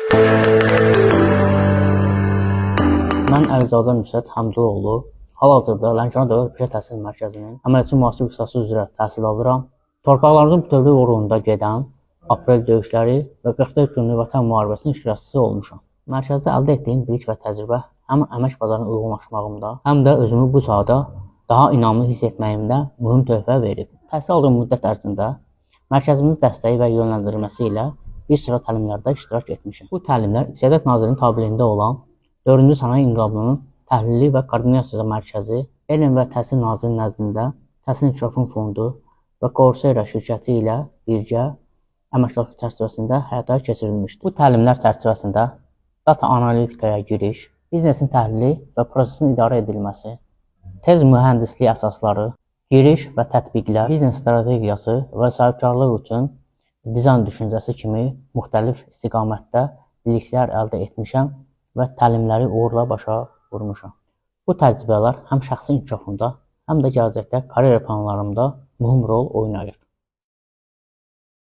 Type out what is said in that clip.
Mən Əlizadə Nüsrət Həmzəoğlu, hal-hazırda Lənkəran Dövlət Peşə Təhsil Mərkəzinin əməliyyatçı mühasib ixtisası üzrə təhsil alıram. Torpaqlarımızın bütövlüyü uğrunda gedən aprel döyüşləri və 44 günlük Vətən müharibəsinin iştirakçısı olmuşam. Mərkəzdə əldə etdiyim bilik və təcrübə həm əmək bazarına uyğunlaşmağımda, həm də özümü bu sahədə daha inamlı hiss etməyimdə mühüm töhfə verib. Təhsil aldığım müddət ərzində mərkəzimizin dəstəyi və yönləndirilməsi ilə bir sıra təlimlərdə iştirak etmişəm. Bu təlimlər İqtisadiyyat Nazirliyinin tabeliyində olan 4-cü Sənaye İnqilabının Təhlili və Koordinasiya Mərkəzi, Elm və Təhsil Nazirliyinin nəzdində Təhsil İnkişafı Fondu və Coursera şirkəti ilə birgə əməkdaşlıq çərçivəsində həyata keçirilmişdir. Bu təlimlər çərçivəsində data analitikaya giriş, biznesin təhlili və prosesin idarə edilməsi, tez mühəndislik əsasları, giriş və tətbiqlər, biznes strategiyası və sahibkarlıq üçün dizayn düşüncəsi kimi müxtəlif istiqamətdə biliklər əldə etmişəm və təlimləri uğurla başa vurmuşam. Bu təcrübələr həm şəxsi inkişafımda, həm də gələcəkdə karyera planlarımda mühüm rol oynayır.